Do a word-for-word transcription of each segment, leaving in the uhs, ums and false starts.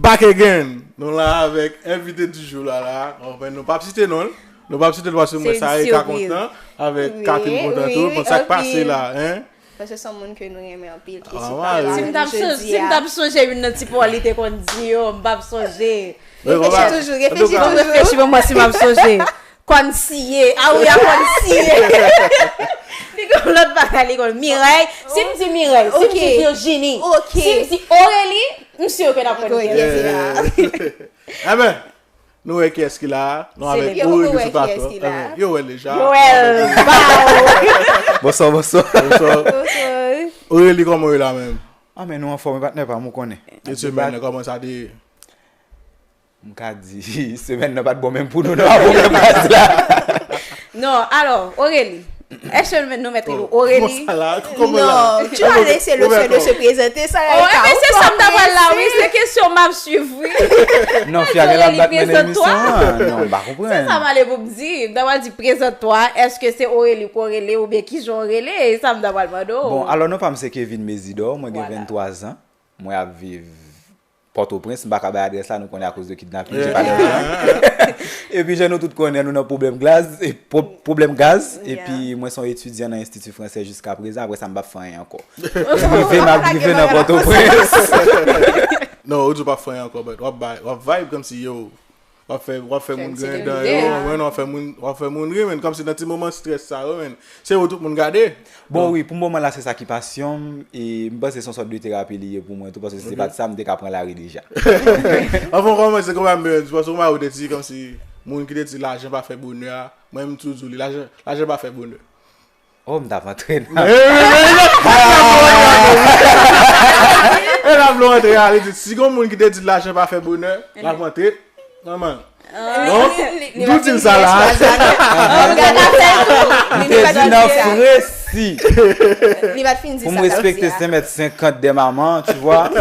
Back again. Nou la avèk envite di jou la la. Anfen, nou p ap site non l. Nou p ap site l paske mwen sa e ka kontan avèk Catherine kontan tou. Bon, sa k pase la, hein? Paske se yon moun ke nou renmen anpil ki sou pye la. Si m t ap sonje, si m t ap sonje youn nan ti pawòl li te konn di yo, m p ap sonje. Reflechi toujou, reflechi toujou. Reflechi pou mwen si m ap sonje. Konn siye. A wi, a konn siye. Li gon lòt bagay, li konn Mireille. Si m di Mireille, si m di Virginie, si m di Aurélie, m si ke n ap konn Mireille. Enben, nou wè kiyès ki la. Nou avèk Aurélie sou plato. Yo wè l deja. Yo wè l. Bonswa, bonswa. Aurélie, kòman w ye la menm? Ah, men nou anfòm, patnè pa m, ou konnen. Semèn nan, kòman sa te ye? M ka di, semèn nan pa t bon menm pou nou, nan pwogram baz la. Non, alò, Aurélie. Èske nou mèt rele w Aurélie? Kòman sa la? Kòman la? Non, tu as laissé le soin de se présenter, sa e ka ou. Oh, enben, se sa m ta pral la, wi, se kesyon m ap swiv, wi. Non, fi a gen la bat nan emisyon an. Non, m pa konprann. Se sa m ale pou m di. M ta pral di, prezant twa, èske se Aurélie pou w rele oubyen kijan w rele? E sa m ta pral mande w. Bon, alò, non pa m se Kevin Mésidor, mwen gen venntwa zan. Mwen ap viv Pòtoprens, m pa ka bay adrès la, nou konnen akoz de kidnaping, je pa de plan. Epi jan nou tout konnen, nou nan pwoblèm gaz, e pwo-, pwoblèm gaz, epi mwen se yon etidyan nan Enstiti Fransè jiska prezan, apre sa m p ap fè anyen ankò. Drive, m ap drive nan Pòtoprens. Non, ou di w p ap fè anyen ankò, but w ap bay, w ap vibe kòmsi yo, w ap fè, w ap fè moun griyen dan yo, w ap fè moun, w ap fè moun ri, men kòmsi nan ti moman strès sa yo, men se ou tout moun gade. Bon, wi, pou moman la, se sa ki pasyon m, e m panse se yon sòt de terapi li ye pou mwen tou, paske si se pa t sa, m te ka pran lari deja. Anfen, kòman se konsa m bezwen di, paske ou mari w te di kòmsi moun ki te di lajan pa fè bonè a, mwen m toujou di w li, lajan, lajan pa fè bonè. Oh, m t ap antre nan. E la vle antre a, li di, si gon moun ki te di lajan pa fè bonè, l ap antre. Manman. Bon, m tou di l sa la. M te di nan fresi. Pou m respekte senk mèt senkant de manman, tu vois.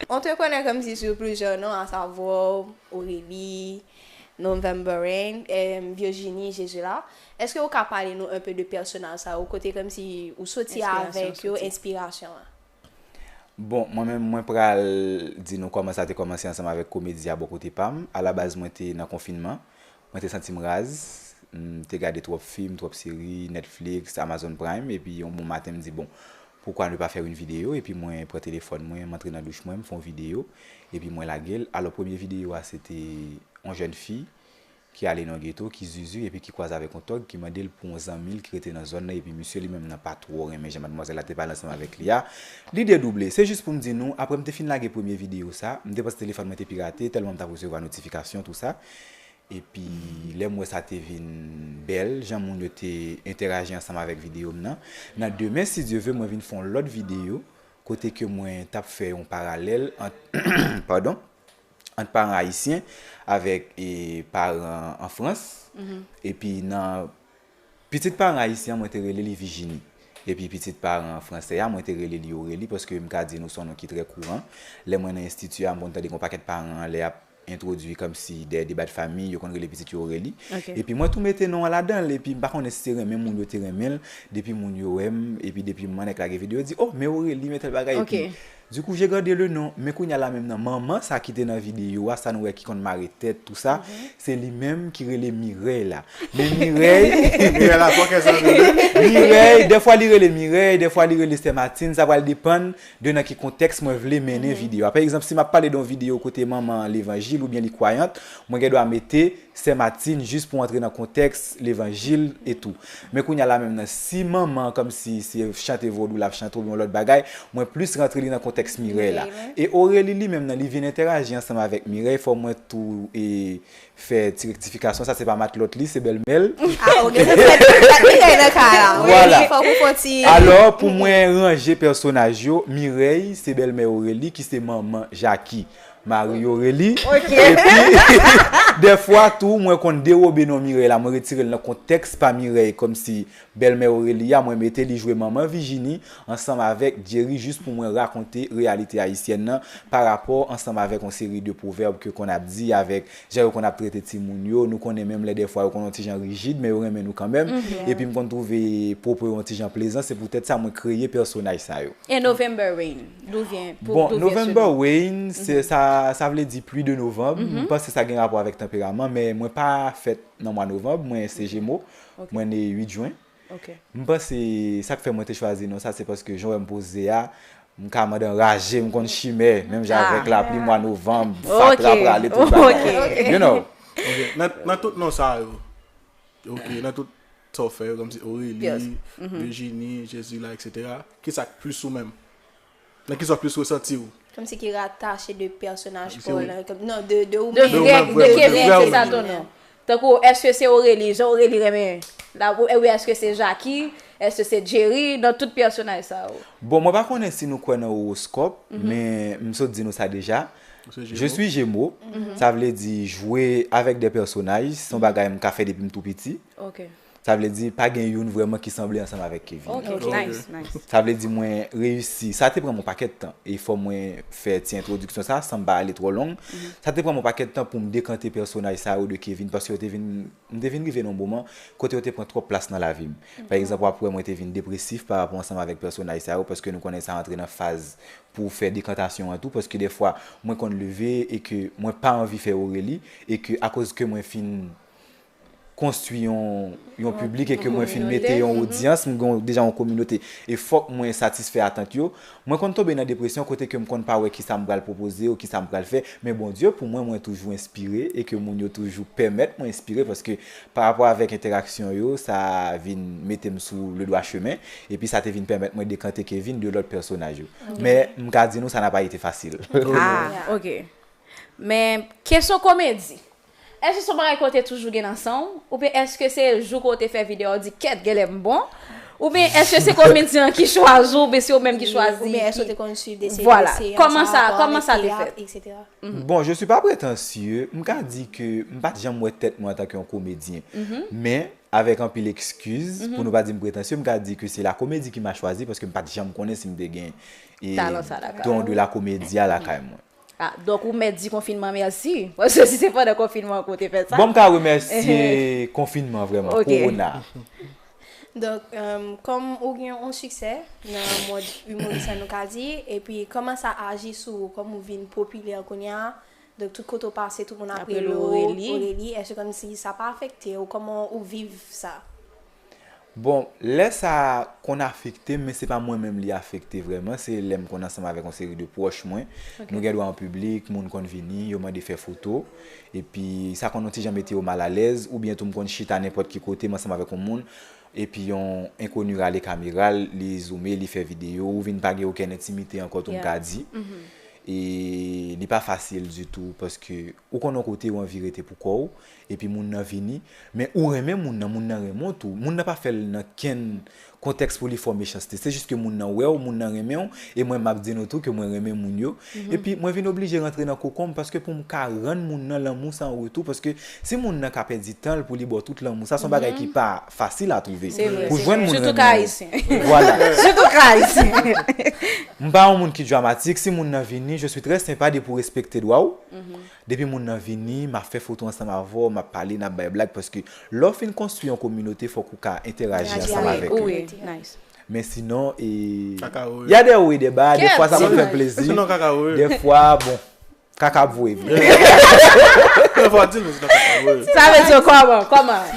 On te connaît comme si sur plusieurs noms, à savoir Aurélie, November Rain, em, Virginie, Jésus là. Èske ou ka pale nou un peu de pèsonaj sa yo, kote kòmsi ou soti avèk yo, enspirasyon an? Bon, mwen menm, mwen pral di nou kòman sa te kòmanse ansanm avèk komedi a bò kote pa m. Alabaz, mwen te nan konfinman. Mwen te santi m raz. M te gade twòp fim, twòp seri, Netflix, Amazon Prime. Epi, yon bon maten, m di, bon, pourquoi ne pas faire une vidéo? Epi, mwen pran telefòn mwen, m antre nan douch mwen, m fè yon videyo. Epi, mwen lage l. Alò, premye videyo a, se te yon jèn fi ki ale nan geto, ki zuzu, epi ki kwaze avèk yon tòg, ki mande l pou yon zanmi l ki rete nan zòn nan, epi misye li menm nan pa twò renmen jan madmwazèl la te pale ansanm avèk li a. Li dedouble. Se jis pou m di nou, apre m te fin lage premye videyo sa, m te panse telefòn mwen te pirate, tèlman m t ap resevwa notifikasyon, tou sa. Epi, lè m wè sa te vin bèl, jan moun yo te entèraji ansanm avèk videyo m nan. Nan demen, si Dye ve, mwen vin fè yon lòt videyo, kote ke mwen t ap fè yon paralèl ant, padon, ant paran ayisyen avèk, e, paran an Frans. Epi nan pitit paran ayisyen an, mwen te rele li Vijini. Epi pitit paran fransè a, mwen te rele li Aurélie, paske m ka di nou se yon non ki trè kouran. Lè mwen nan enstiti a, m konn tande gon pakèt paran anlè ap entwodui kòmsi dèyè deba de fanmi, yo konn rele pitit yo Aurélie. Epi mwen tou mete non an ladan l, epi m pa konnen si se renmen moun yo te renmen l, depi moun yo wè m, epi depi manman nèg lage videyo, yo di, "Oh, men Aurélie, men tèl bagay," epi Dikou, j'ai gardé le nom. Men kounye a la menm nan, manman sa ki te nan videyo a, sa nou wè ki konn mare tèt, tou sa, se li menm ki rele Mireille la. Men Mireille, Mireille la, fò kè sa rele. Mireille, dèfwa li rele Mireille, dèfwa li rele Sè Matin, sa pral depann de nan ki kontèks mwen vle mennen videyo a. Pa egzanp, si m ap pale de yon videyo kote manman an levanjil oubyen li kwayant, mwen gen dwa mete Sè Matin jis pou antre nan kontèks levanjil e tou. Men kounye a la menm nan, si manman an kòmsi se chante vodou l ap chante oubyen yon lòt bagay, mwen plis rantre li nan kontèks Mireille la. E Aurélie li menm nan, li vin entèraji ansanm avèk Mireille, fò mwen tou, e, fè ti rektifikasyon, sa se pa matlòt li, se bèlmè l. Ah, ok, nou fè, nou fè Mireille nan ka la. Vwala. Fòk ou fè ti. Alò, pou mwen ranje pèsonaj yo, Mireille se bèlmè Aurélie ki se manman Jackie, mari Aurélie. Ok. Epi, dèfwa tou, mwen konn dewobe non Mireille la, mwen retire l nan kontèks pa Mireille, kòmsi bèlmè Aurélie a, mwen mete li jwe manman Virginie ansanm avèk Jerry, jis pou mwen rakonte reyalite ayisyèn nan pa rapò ansanm avèk yon seri de pwovèb ke konn ap di, avèk jan yo konn ap trete timoun yo. Nou konnen menm lè dèfwa yo konn yon ti jan rijid, men yo renmen nou kanmenm. Epi m konn twouve pwopo yo yon ti jan plezan, se poutèt sa mwen kreye pèsonaj sa yo. E November Rain, d'où vient, pou, bon, d'où vient ce nom? November Rain, se sa, Sa, sa vle di pluie de novembre. M panse sa gen rapò avèk tanperaman, men mwen pa fèt nan mwa novanm, mwen se Jemo. Mwen ne uit jen. M panse sa k fè mwen te chwazi non sa, se paske jan w wè m poze a, m ka mande anraje, m konn chimè, menm jan avèk lapli mwa novanm, fatra prale, tout bagay. You know. Ok, nan, nan tout non sa yo, ok, nan tout sa w fè yo, kòmsi Aurélie, Virginie, Jesula, et cetera, kisa k plis ou menm? Nan kisa w plis resanti w? Kòmsi ki ratache de pèsonaj pa w lan, non, de, de ou menm. De vrè, de Kevin, se sa ton non. Tankou, èske se Aurélie, jan Aurélie renmen la, ou, wi, èske se Jacky, èske se Jerry, nan tout pèsonaj sa yo? Bon, mwen pa konnen si nou kwè nan owoskòp, men m sot di nou sa deja. Je suis Gémeaux, sa vle di jwe avèk de pèsonaj, se yon bagay m ka fè depi m tou piti. Sa vle di pa gen youn vrèman ki sanble ansanm avèk Kevin. Ok, nice, nice. Sa vle di mwen reyisi. Sa te pran m yon pakèt tan. E fò mwen fè ti entwodiksyon sa san m pa ale twò long. Sa te pran m yon pakèt tan pou m dekante pèsonaj sa yo de Kevin, paske yo te vin, m te vin rive nan yon moman kote yo te pran twòp plas nan lavi m. Pa egzanp, w ap wè mwen te vin depresif pa rapò ansanm avèk pèsonaj sa yo, paske nou konnen sa antre nan faz pou w fè dekantasyon an tou, paske dèfwa mwen konn leve e ke mwen pa anvi fè Aurélie, e ke akoz ke mwen fin konstwi yon, yon piblik e ke mwen fin mete yon odyans, m gen deja yon kominote e fòk mwen satisfè atant yo, mwen konn tonbe nan depresyon kote ke m konn pa wè kisa m pral pwopoze ou kisa m pral fè, men Bondye pou mwen, mwen toujou enspire e ke moun yo toujou pèmèt mwen enspire paske pa rapò avèk entèraksyon yo, sa vin mete m sou le dwa chemen epi sa te vin pèmèt mwen dekante Kevin de lòt pèsonaj yo. Men m ka di nou sa n a pa ete fasil. Ah, ok. Men kesyon komedi. Èske se yon bagay ke w te toujou gen nan san w? Oubyen èske se jou ke w te fè videyo a w di kèt genlè m bon? Oubyen èske se komedyen an ki chwazi w, oubyen se ou menm ki chwazi? Oubyen èske w te konn swiv de seri de seri ansanm rapò avèk teyat, etsetera? Bon, je suis pas prétentieux, m ka di ke m pa t janm wè tèt mwen antanke yon komedyen. Men, avèk anpil ekskiz, pou nou pa di m pretansye, m ka di ke se la komedi ki m a chwazi paske m pa t janm konnen si m te gen don de la komedi a lakay mwen. Ah, donk ou mèt di konfinman mèsi. Paske si se pandan konfinman ke w te fè sa. Bon, m ka remèsye konfinman vrèman, kowona. Donk, kòm ou gen yon siksè nan mond imoris la, nou ka di, epi kòman sa aji sou ou, kòm ou vin popilè kounye a, donk tout kote w pase, tout moun ap rele w Aurélie, èske kòmsi sa pa afekte w, kòman ou viv sa? Bon, lè sa konn afekte m, men se pa mwen menm li afekte vrèman, se lè m konn ansanm avèk yon seri de pwòch mwen. Nou gen dwa an piblik, moun konn vini, yo mande fè foto, epi sa konn yon ti jan mete yo malalèz, oubyen tou m konn chita nenpòt ki kote, m ansanm avèk yon moun, epi yon enkoni rale kamera l, li zoume, li fè videyo, ou vin pa gen okenn entimite ankò tou m ka di. E li pa fasil ditou, paske ou konn yon kote ou anvi rete pou kò w, epi moun nan vini, men ou renmen moun nan, moun nan renmen w tou. Moun nan pa fè l nan kenn kontèks pou li fè w mechanste. Se jis ke moun nan wè w, moun nan renmen w, e mwen m ap di nou tou ke mwen renmen moun yo. Epi mwen vin oblije rantre nan kokonm paske pou m ka rann moun nan lanmou sa an retou, paske si moun nan ka pèdi tan l pou li ba w tout lanmou sa, se yon bagay ki pa fasil a twouve. Pou jwenn moun renmen w. Vwala. M pa yon moun ki dramatik, si moun nan vini, je suis très sympa depi w respekte dwa w. Depi moun nan vini, m ap fè foto ansanm avè w, m ap pale, n ap bay blag, paske lè w fin konstwi yon kominote, fòk ou ka entèraji ansanm avèk yo. Men sinon, e, y a des hauts et des bas, dèfwa sa konn fè m plezi, dèfwa, bon, kaka ap voye vre. Sa vle di kòman, kòman?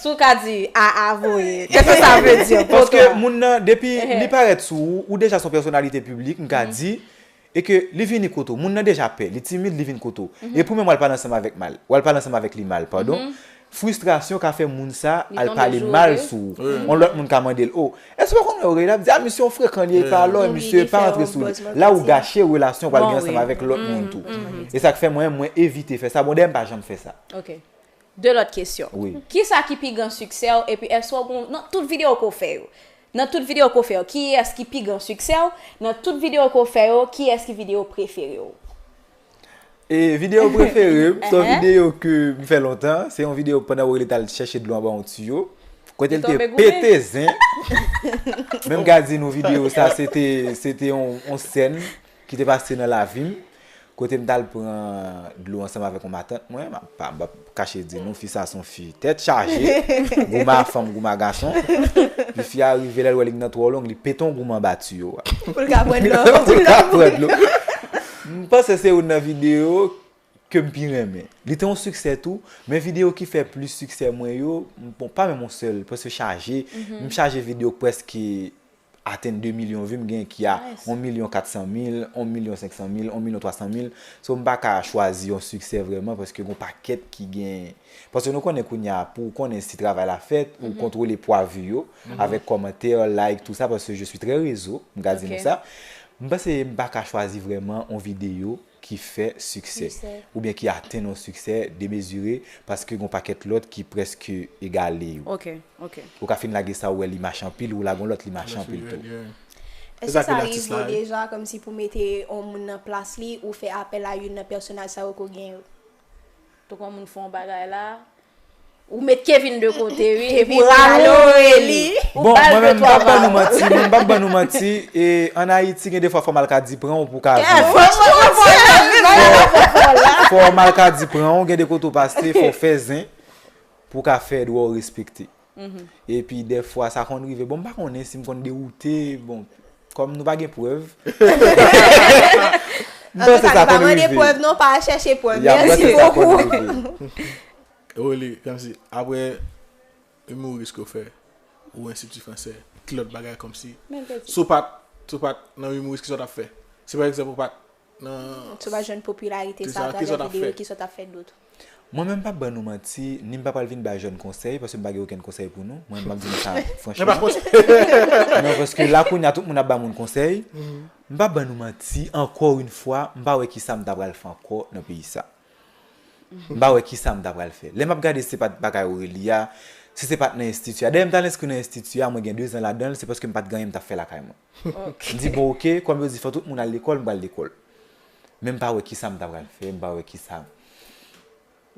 Si w ka di, a, a voye. Kèk sa vle di pou ou? Paske moun nan, depi li parèt sou ou, ou deja se yon pèsonalite piblik, m ka di, e ke li vini kote w, moun nan deja pè, li timid, li vin kote w. Epi w menm w al pale ansanm avèk mal, w al pale ansanm avèk li mal, padon. Fristrasyon ka fè moun sa al pale mal sou ou. Yon lòt moun ka mande l, o, èske w pa konn wè Aurélie? L ap di, a, misye yon frekan li ye, pa lò, misye pa antre sou li. La ou gache relasyon w pral gen ansanm avèk lòt moun tou. E sa k fè mwen, mwen evite fè sa. Bon, dayè m pa janm fè sa. De lòt kesyon. Kisa ki pi gran siksè w epi èske w gon, nan tout videyo ke w fè yo, nan tout videyo ke w fè yo, kiyès ki pi gran siksè w? Nan tout videyo ke w fè yo, kiyès ki videyo prefere w? E videyo prefere m, se yon videyo ke m fè lontan. Se yon videyo pandan Aurélie t al chèche dlo anba yon tiyo. Kote l te pete zen. Men m ka di nou videyo sa, se te, se te yon, yon sèn ki te pase nan lavi m. Kote m t al pran dlo ansanm avèk yon matant mwen, m ap pa, m p ap kache di nou, fi sa se yon fi tèt chaje, goumen a fanm, goumen a gason. Epi fi a rive, lè l wè li nan twò long, li pete yon goumen anba tiyo a. Pou l ka pran dlo. Pou l ka pran dlo. M Panse se youn nan videyo ke m pi renmen. Li te yon siksè tou, men videyo ki fè plis siksè mwen yo, m bon, pa menm yon sèl, paske chaje, m chaje videyo prèske atenn de milyon vi, m gen ki a yon milyon kat san mil, yon milyon senk san mil, yon milyon twa san mil. So, m pa ka chwazi yon siksè vrèman, paske gon pakèt ki gen, paske nou konnen kounye a, pou w konnen si travay la fèt, ou kontwole pwa vi yo, avèk kòmantè, like, tou sa, paske je suis très réseau, m ka di nou sa. M panse m pa ka chwazi vrèman yon videyo ki fè siksè, oubyen ki atenn yon siksè demezire, paske gon pakèt lòt ki prèske egale yo. Ok, ok. Ou ka fin lage sa, ou wè li mache anpil, ou lage yon lòt, li mache anpil tou. Èske sa rive w deja, kòmsi pou mete yon moun nan plas li, ou fè apèl a youn nan pèsonaj sa yo ke w gen yo? Tankou yon moun fè yon bagay la, ou met Kevin de kote, wi, epi ou rale li. Bon, mwen menm, m p ap ban nou manti, mwen m p ap ban nou manti, e, ann Ayiti, gen defwa fò malkadi pran w pou w ka viv. Fò malkadi pran w, gen de kote w pase, fò w fè zen pou w ka fè dwa w respekte. Epi, defwa, sa konn rive, bon, m pa konnen si m konn dewoute, bon, kòm nou pa gen prèv, m panse sa konn rive. Prèv non, pa al chèche prèv. Mèsi bokou. Woli, kòmsi, apre imouris ke w fè, ou Enstiti Fransè, ki lòt bagay kòmsi? Si w pa t, si w pa t nan imouris, kisa w t ap fè? Si pa egzanp ou pa t nan. Si w pa t jwenn popilarite sa atravè videyo, kisa w t ap fè dout? Mwen menm, m p ap ban nou manti, ni m pa pral vin bay jèn konsèy, paske m pa gen okenn konsèy pou nou. Mwen, m ap di nou sa franchman. Non, paske la kounye a, tout moun ap ba moun konsèy. M p ap ban nou manti, encore une fois, m pa wè kisa m ta pral fè ankò nan peyi sa. M pa wè kisa m ta pral fè. Lè m ap gade, se pa t bagay Aurélie a, si se pa t nan enstiti a. Dayè, m t al enskri nan enstiti a, mwen gen dezan ladan l, se paske m pa t gen anyen m t ap fè lakay mwen. M di, bon, oke, kòm yo di, fò tout moun al lekòl, m pral lekòl. Men m pa wè kisa m ta pral fè, m pa wè kisa.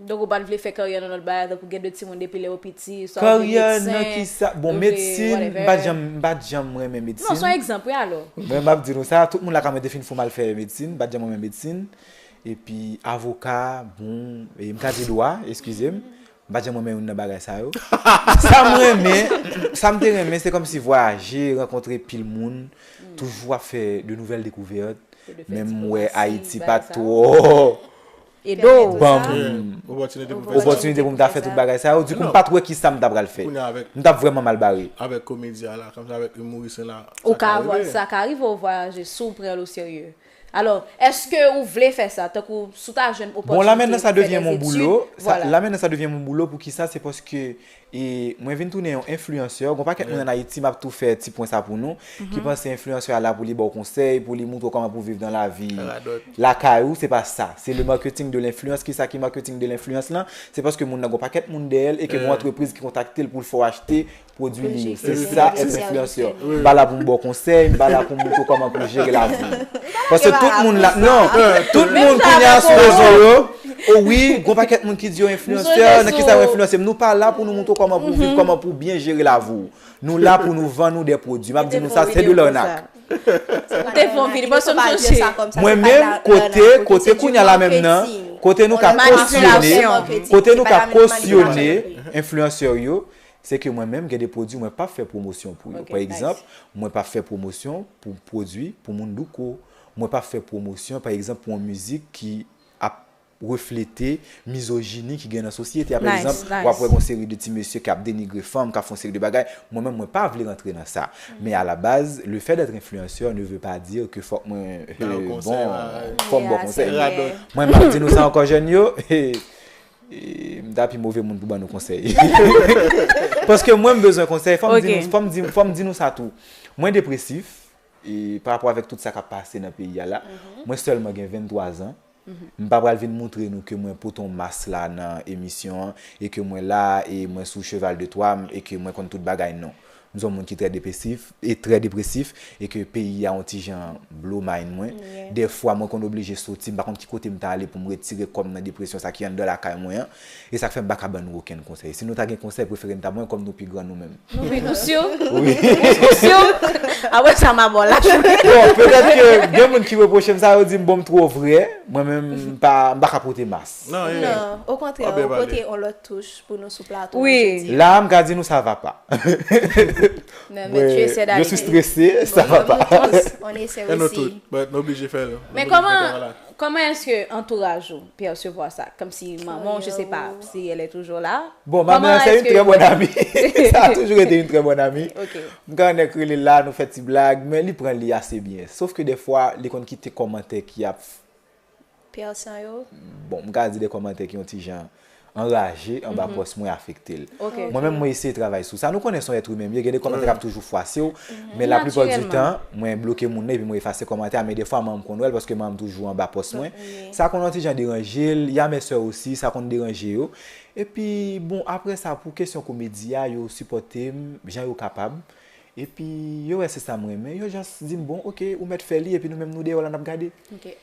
Donk, ou pa t vle fè karyè nan lòt bagay, tankou gen de timoun depi lè yo piti, swa w vle medsen, Karyè nan kisa? Bon, medsin, m pa t janm, m pa t janm renmen medsin. Non, se yon egzanp, wi, alò. Mwen, m ap di nou sa, tout moun lakay mwen te fin fè m al fè medsin, m pa t janm renmen medsin. Epi, avoka, bon, e, m ka di dwa, eskize m. M pa t janm renmen youn nan bagay sa yo. Sa m renmen, sa m te renmen, se kòmsi vwayaje, rankontre pil moun, toujou ap fè de nouvelles découvertes. Men m wè Ayiti pa t twò ban m opòtinite pou m ta fè tout bagay sa yo. Dikou, m pa t wè kisa m ta pral fè. M t ap vrèman mal bare. Avèk komedi a la, kòmsi avèk imoris lan la. Ou ka vwal sa ka rive w vwayaje si w pran l o serye. Alò, èske ou vle fè sa, tankou si w ta jwenn opòtinite pou fè dèz etid? Bon, la mentnan sa devyen mon boulo. La mentnan sa devyen mon boulo. Poukisa? Se paske E mwen vin tounen yon enfliyansè. Gon pakèt moun ann Ayiti, m ap tou fè ti pwen sa pou nou, ki panse enfliyansè a la pou li ba w konsèy, pou li montre w kòman pou w viv nan lavi lakay ou. Se pa sa. Se le marketing de l'influence. Kisa ki marketing de l'influence lan? Se paske moun nan gon pakèt moun dèyè l e ke gon antrepriz ki kontakte l pou l fè w achte pwodui li yo. Se sa, èt enfliyansè. M pa la pou m ba w konsèy, m pa la pou m montre w kòman pou w jere lavi w. Paske tout moun la, non, tout moun kounye a sou rezo yo, o wi, gon pakèt moun ki di yo enfliyansè, nan kisa yo enfliyanse m? Nou pa la pou nou montre w kòman pou w viv, kòman pou w byen jere lavi w. Nou la pou nou vann ou de pwodui. M ap di nou sa, c'est de l'arnaque. Mwen menm, kote, kote kounye a la menm nan, kote nou ka kosyone, kote nou ka kosyone enfliyansè yo, se ke mwen menm, gen de pwodui mwen p ap fè pwomosyon pou yo. Pa egzanp, mwen p ap fè pwomosyon pou pwodui pou moun douko. Mwen p ap fè pwomosyon, pa egzanp, pou yon mizik ki ap reflete mizojini ki gen nan sosyete a. Pa egzanp, w ap wè gon seri de ti mesye k ap denigre fanm, k ap fè yon seri de bagay. Mwen menm, mwen pa vle rantre nan sa. Men alabaz, le fait d'être influenceur ne veut pas dire que fòk mwen, bon, fòk m ba w konsèy. Mwen, m ap di nou sa ankò, jèn yo. E, m ta pi move moun pou ban nou konsèy. Paske mwen, m bezwen konsèy. Fò m di nou, fò m di, fò m di nou sa tou. Mwen depresif, e, pa rapò avèk tout sa k ap pase nan peyi a la. Mwen sèlman gen venntwa zan. M pa pral vin montre nou ke mwen pote yon mas la nan emisyon an, e ke mwen la, e mwen sou cheval de Troie m, e ke mwen konn tout bagay, non. M se yon moun ki trè depresif, e trè depresif, e ke peyi a yon ti jan blow mind mwen. Dèfwa, mwen konn oblije soti, m pa konn ki kote m ta ale pou m retire kò m nan depresyon sa ki anndan lakay mwen an. E sa k fè m pa ka ban nou okenn konsèy. Si nou ta gen konsèy, prefere n ta ban, kòm nou pi gran nou menm. Nou pi, nou si? Wi. Nou si? Apre sa, m a ba w lach. Bon, petèt ke gen moun ki repwoche m sa, yo di m, bon, m twò vrè. Mwen menm, m pa, m pa ka pote mas. Non, okontrè, ou pote yon lòt touch pou nou sou plato a jodi a. La, m ka di nou, ça va pas. Non, mais tu essaies d'arriver. Je suis stressé, ça va pas. On essaie aussi. Tout, but nou oblije fè l. Men kòman, kòman èske antouraj ou pèsevwa sa? Kòmsi manman w, je sais pas si elle est toujours là. Bon, maman, c'est une très bonne amie. Ça a toujours été une très bonne amie. M ka nèk rele l la, nou fè ti blag, men li pran li ase byen. Sof ke dèfwa, li konn kite kòmantè ki ap Pèsan yo. Bon, m ka di de kòmantè ki yon ti jan anraje anba pòs mwen afekte l. Mwen menm mwen eseye travay sou sa. Nou konnen se yon èt imen m ye, gen de kòmantè k ap toujou fwase w, men laplipa di tan mwen bloke moun nan epi mwen efase kòmantè a, men defwa manman m konn wè l paske manman m toujou anba pòs mwen. Sa konn yon ti jan deranje l, y a mes sœurs osi, sa konn deranje yo. Epi bon, apre sa pou kesyon komedi a, yo sipòte m jan yo kapab. Epi yo wè se sa m renmen, yo just di m bon, ok, ou mèt fè li epi nou menm nou deyò la n ap gade.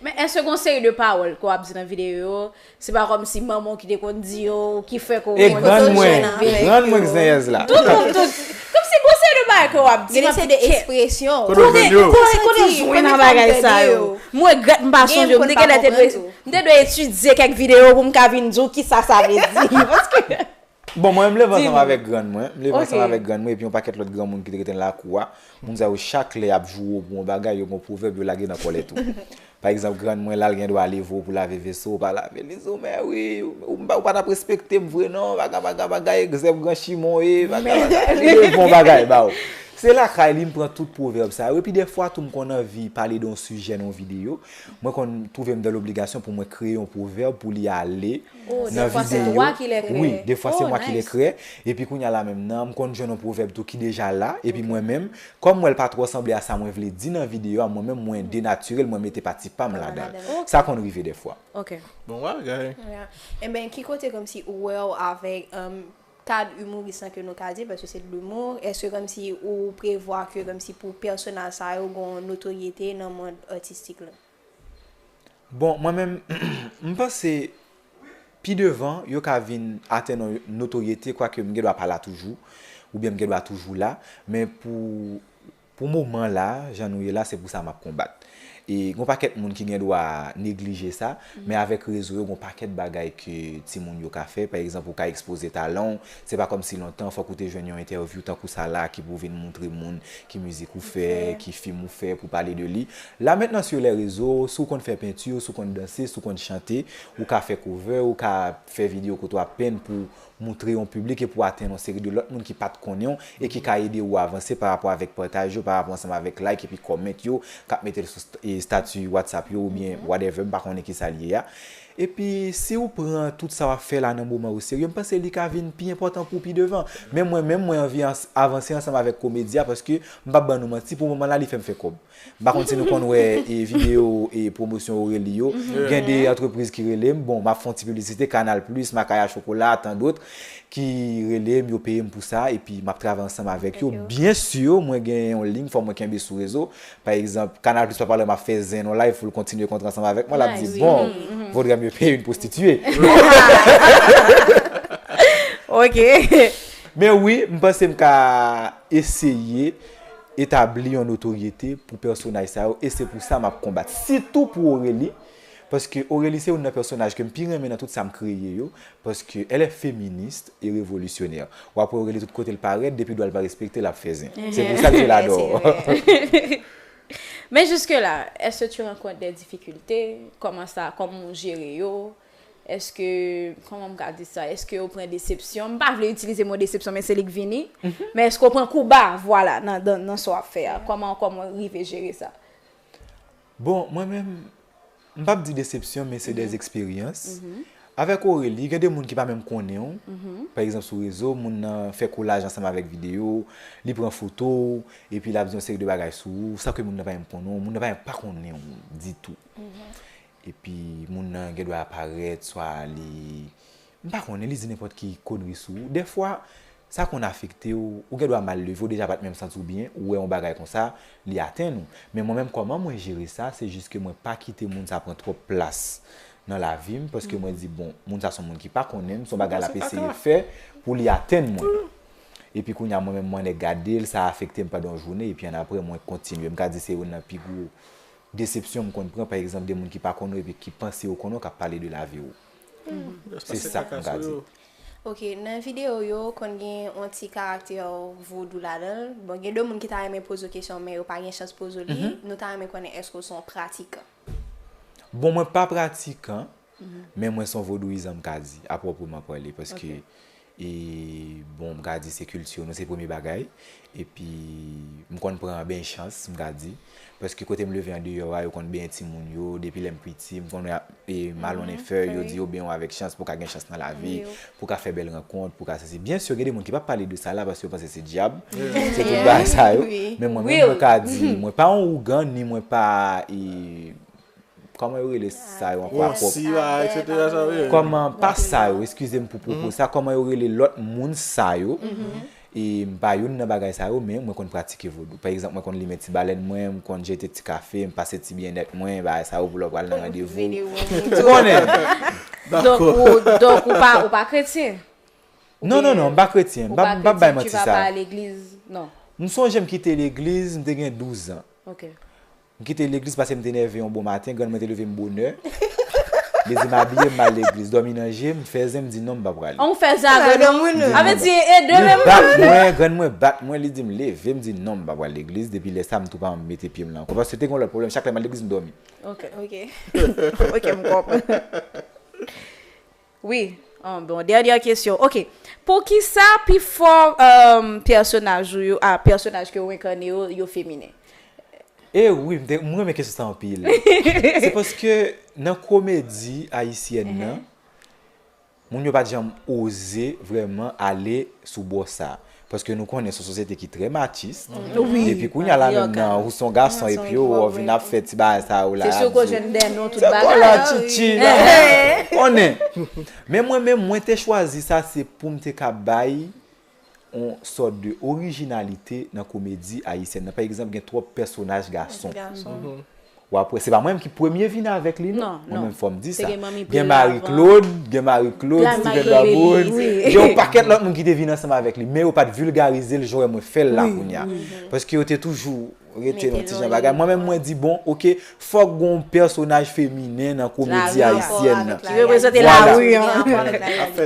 Men èske gon seri de pawòl ke w ap di nan videyo yo, se pa kòmsi manman w ki te konn di yo ki fè ke w. E grann mwen, grann mwen k zenyèz la. Tout moun, tout. Kòmsi gon seri de bagay ke w ap di. Gen de seri de ekspresyon. Kote w jwenn yo? Kote w jwenn nan bagay sa yo? M regrèt m pa sonje w. M te genlè te dwe, m te dwe etidye kèk videyo pou m ka vin di w kisa sa vle di. Paske. Bon, mwen, m leve ansanm avèk grann mwen. M leve ansanm avèk grann mwen epi yon pakèt lòt granmoun ki te rete nan lakou a. Moun sa yo chak lè y ap joure w pou yon bagay, yo gen yon pwovèb yo lage nan kòlèt ou. Pa egzanp, grann mwen la, l gen dwa leve w pou lave veso, ou pa lave l, li di w, men wi, ou pa t ap respekte m vre non, bagay, bagay, bagay, egzanp, gran chimon e, bagay, bagay, li leve yon bagay ba w. Se lakay li m pran tout pwovèb sa yo. Epi dèfwa tou m konn anvi pale de yon sijè nan yon videyo. Mwen konn twouve m dan lobligasyon pou mwen kreye yon pwovèb pou li ale nan videyo. Wi, defwa se mwa ki lè krè. Epi kounye a la menm nan, m konn jwenn yon pwovèb tou ki deja la. Epi mwen menm, kòm m wè l pa twò sanble a sa mwen vle di nan videyo a, mwen menm mwen denatire l, mwen mete pati pa m ladan l. Sa konn rive defwa. Bon bagay. Enben, ki kote kòmsi ou wè w avèk kad imouris lan ke nou ka di, paske se de l'humour, èske kòmsi ou prevwa ke kòmsi pou pèsonaj sa yo gen yon notoryete nan mond atistik lan? Bon, mwen menm, m panse pi devan yo ka vin atenn yon notoryete, kwake m gen dwa pa la toujou, oubyen m gen dwa toujou la, men pou Pou moman la, jan nou ye la, se pou sa m ap konbat. E gon pakèt moun ki gen dwa neglije sa, men avèk rezo yo, gon pakèt bagay ke timoun yo ka fè. Pa egzanp, ou ka ekspoze talan w. Se pa kòmsi lontan, fòk ou te jwenn yon entèvyou tankou sa la ki pou vin moutre moun ki mizik ou fè, ki fim ou fè, pou pale de li. La mentnan, sur les réseaux, si w konn fè penti, si w konn danse, si w konn chante, ou ka fè cover, ou ka fè videyo kote w ap penn pou moutre yon piblik e pou atenn yon seri de lòt moun ki pa t konnen w e ki ka ede ou avanse pa rapò avèk pataj yo, pa rapò ansanm avèk like epi comment yo, k ap mete l sou estati WhatsApp yo oubyen whatever, m pa konnen kisa l ye a. Epi si w pran tout sa w ap fè la nan moman oserye, m panse li ka vin pi enpòtan pou w pi devan. Men mwen menm, mwen anvi avanse ansanm avèk komedi a paske m p ap ban nou manti, pou moman la li fè m fè kòb. M pa konn si nou konn wè e videyo e pwomosyon Aurélie yo. Gen de antrepriz ki rele m. Bon, m ap fè yon ti piblisite, Canal Plus, Makaya Chocolat, tant d'autres, ki rele m, yo peye m pou sa, epi m ap travay ansanm avèk yo. Byen si, mwen gen yon liy, fò mwen kenbe sou rezo. Pa egzanp, Canal Plus pa pale m ap fè zen nan live pou l kontinye kontre ansanm avèk mwen, l ap di, bon, vaudrait mieux payer une prostituée. Ok. Men wi, m panse m ka eseye etabli yon notoryete pou pèsonaj sa yo, e se pou sa m ap konbat. Sitou pou Aurélie, paske Aurélie se youn nan pèsonaj ke m pi renmen nan tout sa m kreye yo, paske elle est féministe et révolutionnaire. W ap wè Aurélie tout kote l parèt, depi dwa l pa respekte, l ap fè zen. Se pou sa ke je l'adore. Men jiske la, èske tu rencontres des difficultés? Kòman sa, kòman w jere yo? Èske, kòman m ka di sa? Èske w pran desepsyon? M pa vle itilize mo desepsyon, men se li k vini. Men èske w pran kou ba, vwala, nan, nan, nan sa w ap fè a? Kòman, kòman w rive jere sa? Bon, mwen menm, m p ap di desepsyon, men se des expériences. Avèk Aurélie, gen de moun ki pa menm konnen w. Pa egzanp, sou rezo, moun nan fè kolaj ansanm avèk videyo, li pran foto w, epi l ap di yon seri de bagay sou ou, san ke moun nan pa menm konnen w, moun nan pa menm pa konnen w ditou. Epi moun nan gen dwa parèt, swa li, m pa konnen, li di nenpòt ki konri sou ou. Dèfwa, sa konn afekte w, ou gen dwa mal leve, ou deja pa t menm santi w byen, ou wè yon bagay konsa, li atenn ou. Men mwen menm, kòman mwen jere sa, se jis ke mwen pa kite moun sa pran twòp plas nan lavi m, paske mwen di, bon, moun sa se yon moun ki pa konnen m, se yon bagay l ap eseye fè pou li atenn mwen. Epi kounye a, mwen menm, mwen nèk gade l, sa afekte m pandan yon jounen, epi annapre, mwen kontinye. M ka di se youn nan pi gwo desepsyon m konn pran, pa egzanp, de moun ki pa konnen w epi ki panse yo konnen w, k ap pale de lavi w. Se sa m ka di. Ok, nan videyo yo, konn gen yon ti karaktè vodou ladan l. Bon, gen de moun ki ta renmen poze w kesyon, men yo pa gen chans poze w li. Nou ta renmen konnen èske w se yon pratikan. Bon, mwen pa pratikan, men mwen se yon vodouyizan, m ka di, a pwoprèman pale, paske, e, bon, m ka di se kilti nou, se premye bagay. Epi, m konn pran benyen chans, m ka di. Paske kote m leve andeyò a, yo konn benyen timoun yo, depi lè m piti, m konn wè e, m al on afè, yo di yo benyen w avèk chans, pou w ka gen chans nan lavi, pou w ka fè bèl rankont, pou w ka sesi. Byen si, gen de moun ki p ap pale de sa la, paske yo panse se dyab, se tout bagay sa yo. Men mwen menm, mwen ka di, mwen pa yon ougan, ni mwen pa, e, kòman yo rele sa yo ankò, a pwòp. Kòman, pa sa yo, eskize m pou pwopo sa, kòman yo rele lòt moun sa yo. E m pa youn nan bagay sa yo, men mwen konn pratike vodou. Pa egzanp, mwen konn limen ti balèn mwen, m konn jete ti kafe, m pase ti byennèt mwen, bagay sa yo pou lè w pral nan randevou. Ou konnen? Donk, ou, donk, ou pa, ou pa kretyen? Non, non, non, m pa kretyen. M p ap bay manti sa. M sonje m kite legliz, m te gen douz an. M kite legliz paske m te nève yon bon maten, grann mwen te leve m bonè. Li di m abiye m al legliz, dòmi nan je m, fè zen, m di non, m pa prale. An, ou fè zen a grann ou? Sa vle di e de menm? Li bat mwen, grann mwen bat mwen, li di m leve, m di non, m pa pral legliz. Depi lè sa, m tou pa mete pye m la ankò. Paske te gen yon lòt pwoblèm, chak lè m al legliz, m dòmi. Ok. Ok, m konprann. Wi. Bon, dènyè kesyon. Ok. Poukisa pifò pèsonaj ou yo, a, pèsonaj ke ou enkane yo, yo feminen? E wi, m renmen kesyon sa anpil. Se paske nan komedi ayisyèn nan, moun yo pa t janm oze vrèman ale sou bò sa. Paske nou konnen se yon sosyete ki trè matchis. Depi kounye a la menm nan, ou se yon gason epi yo wè w vin ap fè ti bagay sa yo la. Se sou ko jwenn dèyè nou tout bagay. Tchitchi la. Konnen. Men mwen menm, mwen te chwazi sa, se pou m te ka bay yon sòt de orijinalite nan komedi ayisyèn nan. Pa egzanp, gen twòp pèsonaj gason. W ap wè, se pa mwen menm ki premye vin avèk li, non. Mwen menm, fò m di sa. Gen Marie Claude, gen Marie Claude, Steven Babouns, gen yon pakèt lòt moun ki te vin ansanm avèk li, men yo pa t vilgarize l jan w wè mwen fè l la kounye a. Paske yo te toujou rete yon ti jan bagay. Mwen menm, mwen di, bon, ok, fòk gen yon pèsonaj feminen nan komedi ayisyèn nan. Ki reprezante lari an.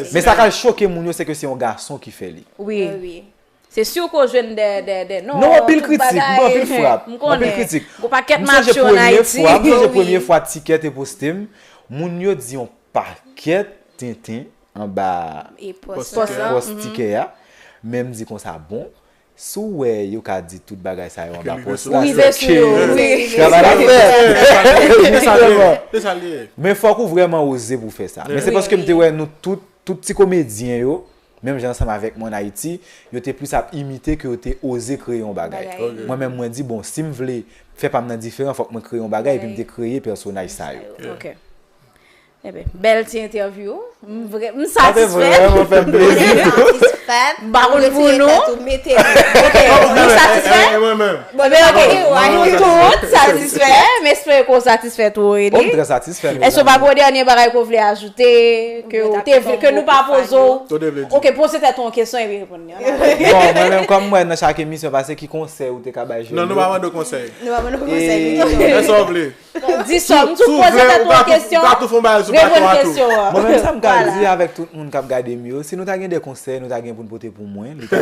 Men sa k al choke moun yo, se ke se yon gason ki fè li. Wi. Se si w ko jwenn de, de, de non, anpil kritik, bon, anpil frap, anpil kritik. M sonje premye fwa, m sonje premye fwa Tikè te poste m, moun yo di yon pakèt tenten anba pòs Tikè a, men m di konsa, bon, si w wè yo ka di tout bagay sa yo anba pòs la, se ke travay la fèt. Men fòk ou vrèman oze pou w fè sa. Men se paske m te wè nou tout, tout ti komedyen yo, menm jan ansanm avèk mwen ann Ayiti, yo te plis ap imite ke yo te oze kreye yon bagay. Mwen menm, mwen di, bon, si m vle fè pa m nan diferan, fòk mwen kreye yon bagay, epi m te kreye pèsonaj sa yo. Enben, bèl ti entèvyou. M vre, m satisfè. Sa te vrèman fè m plezi. M satisfè. M pa konn pou nou. Ok, nou satisfè? Enben, ok, nou tout satisfè. M espere ke w satisfè tou, Aurélie. Oh, m trè satisfè. Èske w pa gen yon dènye bagay ke w vle ajoute, ke w te vle, ke nou pa poze w? Ok, poze tèt ou yon kesyon epi reponn li. Bon, mwen menm, kòm m wè nan chak emisyon pase, ki konsèy ou te ka bay jèn yo? Non, nou pa mande w konsèy. Nou pa mande w konsèy. Fè sa w vle. Di sa, m tou poze tèt ou yon kesyon, reponn kesyon an. Mwen menm, sa m ka di avèk tout moun k ap gade m yo, si nou ta gen de konsèy nou ta gen pou n pote pou mwen, li t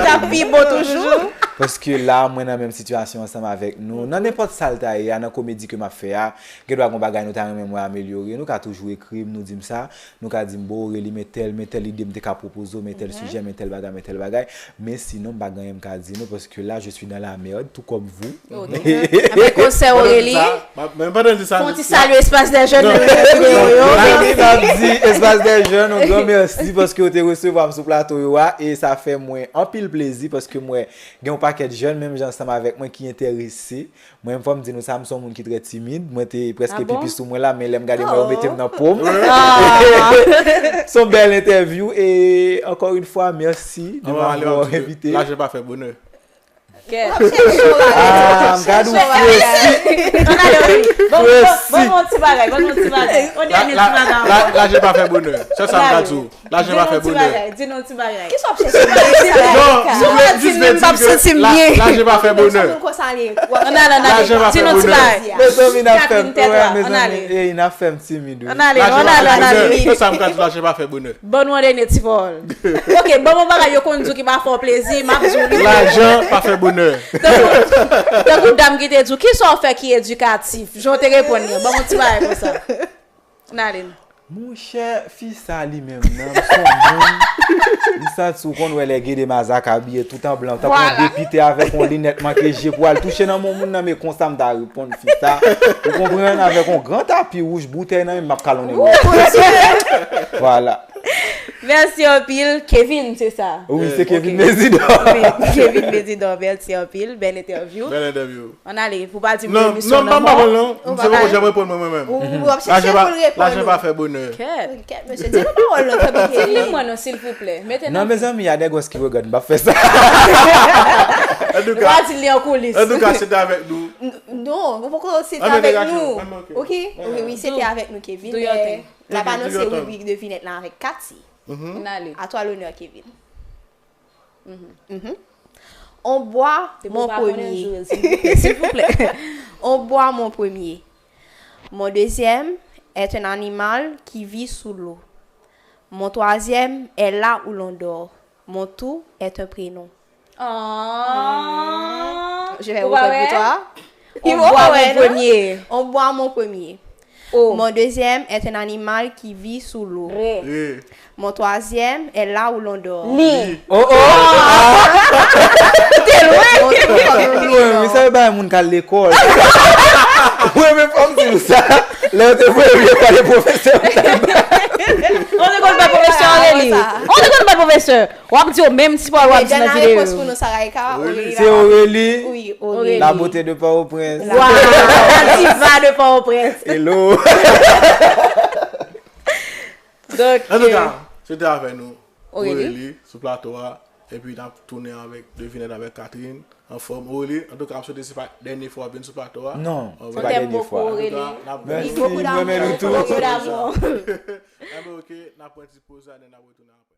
ap pi bon toujou. Paske la, mwen nan menm sitiyasyon ansanm avèk nou. Nan nenpòt sa l ta ye a, nan komedi ke m ap fè a, gen dwa gen yon bagay nou ta renmen m wè amelyore. Nou ka toujou ekri m, nou di m sa. Nou ka di m, bon, Aurélie, men tèl, men tèl ide m te ka pwopoze w, men tèl sijè, men tèl bagay, men tèl bagay. Men sinon, m pa gen anyen m ka di nou, paske la, je suis dans la merde, tout comme vous. Apre konsèy Aurélie, fè yon ti salye Espace des Jeunes nan videyo yo. M ap di Espace des Jeunes, yon gran mèsi paske yo te resevwa m sou plato yo a, e sa fè mwen anpil plezi, paske m wè gen yon pakèt jèn, menm jan ansanm avèk mwen, ki enterese. Mwen menm, fò m di nou sa, m se yon moun ki trè timid. Mwen te prèske pipi sou mwen la, men lè m gade mwen, yo mete m nan po m. Se yon bèl entèvyou, e encore une fois, merci de m'avoir invité. Lajan pa fè bonè. Ah, m gade ou fresi. Bon, bon, bon, bon, ti bagay, bon, bon, ti bagay. On dènye ti bagay. Lajan pa fè bonè. Se sa m ka di w. Lajan pa fè bonè. Di nou ti bagay. Kisa w ap chèche nan sa la? Non, m vle jis vle di ke lajan pa fè bonè. Ann ale, ann ale. Di nou ti bagay. Mezanmi, n ap fè m, mezanmi, n ap fè m timid, wi. Ann ale, ann ale, ann ale. Se sa m ka di, lajan pa fè bonè. Ban nou yon dènye ti pawòl. Ok, ban m yon bagay yo konn di w ki pa fè w plezi, m ap di w li. Lajan pa fè bonè. Tankou, tankou dam ki te di w, kisa w fè ki edikatif? Jan w te reponn li an, ban m yon ti bagay konsa. N ale. Monchè, fi sa li menm nan, m se yon moun, m santi w konn wè lè Gede Mazak abiye tout an blan, tankou yon depite avèk yon linèt manke je pou al touche nan men yon moun nan, men konsa m ta reponn fi sa. Ou konprann? Avèk yon gran tapi wouj, boutèy nan men m, m ap kalonnen l. Vwala. Mèsi anpil, Kevin, se sa? Wi, se Kevin Mezidor. Wi, Kevin Mezidor, mèsi anpil, bèl entèvyou. Bèl entèvyou. Ann ale, pou pa di m emisyon nan mò. Non, m pa pale non. M se poko janm reponn mwen, mwen menm. Ou, ou ap chèche pou l reponn ou. Lajan pa fè bonè. Kèt. Kèt, mesye, di nou pawòl lan, tanpri. Di li mwen non, silvouplè. Mete nan. Non, mezanmi, y a des gosses qui regardent, m pa fè sa. Antouka, ou pa di li an koulis. Antouka, se te avèk nou. Non, ou poko se te avèk nou. Ok, ok, wi, se te avèk nou, Kevin. Do your thing. N ap anonse ribrik devinèt la avèk Cathy. N ale. À toi l'honneur, Kevin. Mhm. On boit mon premier. Silvouplè. On boit mon premier. Mon deuxième est un animal qui vit sous l'eau. Mon troisième est là où l'on dort. Mon tout est un prénom. Oh. Je vais reprendre pour toi. On boit mon premier. On boit mon premier. O. Mon deuxième est un animal qui vit sous l'eau. Re. Re. Mon troisième est là où l'on dort. Li. Oh, oh. Te lwen. Mon tout est un prénom. Lwen, wi, sa yo bay moun k al lekòl. Mwen menm fò m di nou sa. Lè yo te voye m lekòl, e pwofesè m t al bay. On te konn bay pwofesè Aurélie. On te konn bay pwofesè. W ap di yo menm ti pawòl w ap di nan videyo. Dènye repons pou nou, Sarayka. Aurélie. Se Aurélie. Wi, Aurélie. La beauté de Port-au-Prince. Waw, la diva de Port-au-Prince. Hello. Donk, antouka, se te avè nou, Aurélie, sou plato a. Epi n ap tounen avèk devinèt avèk Catherine, anfòm. Aurélie, antouka, m swete se pa dènye fwa w ap vin sou plato a. Non, se pa dènye fwa. Antouka, n ap... Mèsi, m renmen nou tou. Ebyen, ok, n ap pran ti poz la, n ap retounen apre.